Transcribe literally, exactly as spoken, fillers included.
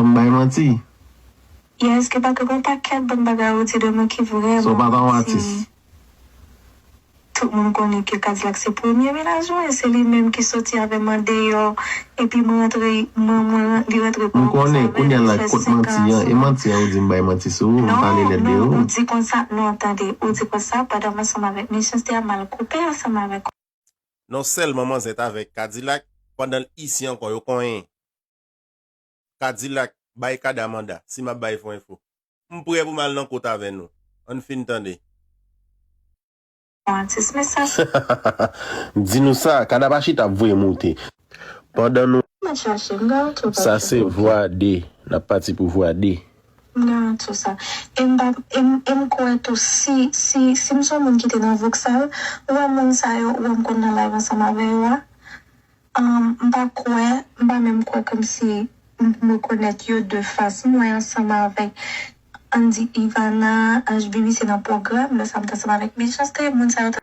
M bay manti. Yes, ke pa gen yon pakèt bann bagay ou di de mwen ki vrèman. So pa ta yon atis. Tout moun konnen ke Kadilak se premye mennaj mwen, se li menm ki soti avè m andeyò, epi mwen rantre, mwen, mwen, li rantre pa M konnen, kounye a la, kot manti an, e manti an ou di m bay manti sou ou, m pale lèd de ou. Non, ou di konsa, non, tande, ou di konsa, pandan m ansanm avèk Mechanste a, m al koupe ansanm avèk. Non sèlman manzè t avèk Kadilak, pandan l isi ankò, yo konyen. Kadilak, bay Kada manda, si m ap bay fo enfo. M prè pou m al nan kot avè nou. Ann fin tande. Yon atis mesaj. Di nou sa, Kada pa chita ap voye moute. Pandan nou. Mwen chache, m gade tou. Sa se vwa de. N ap pati pou vwa de. M gade tou sa. E m pa, e m, e m kwè tou, si, si, si m se yon moun ki te nan Voksal, ou wè moun sa yo, ou wè m konn nan live ansanm avè yo a. Um, m pa kwè, m pa menm kwè kòmsi m, m rekonèt yo de fas. M wè ansanm avèk Andy Ivana, H B B se nan pwogram, lè sa m t ansanm avèk Mechanste, moun sa yo t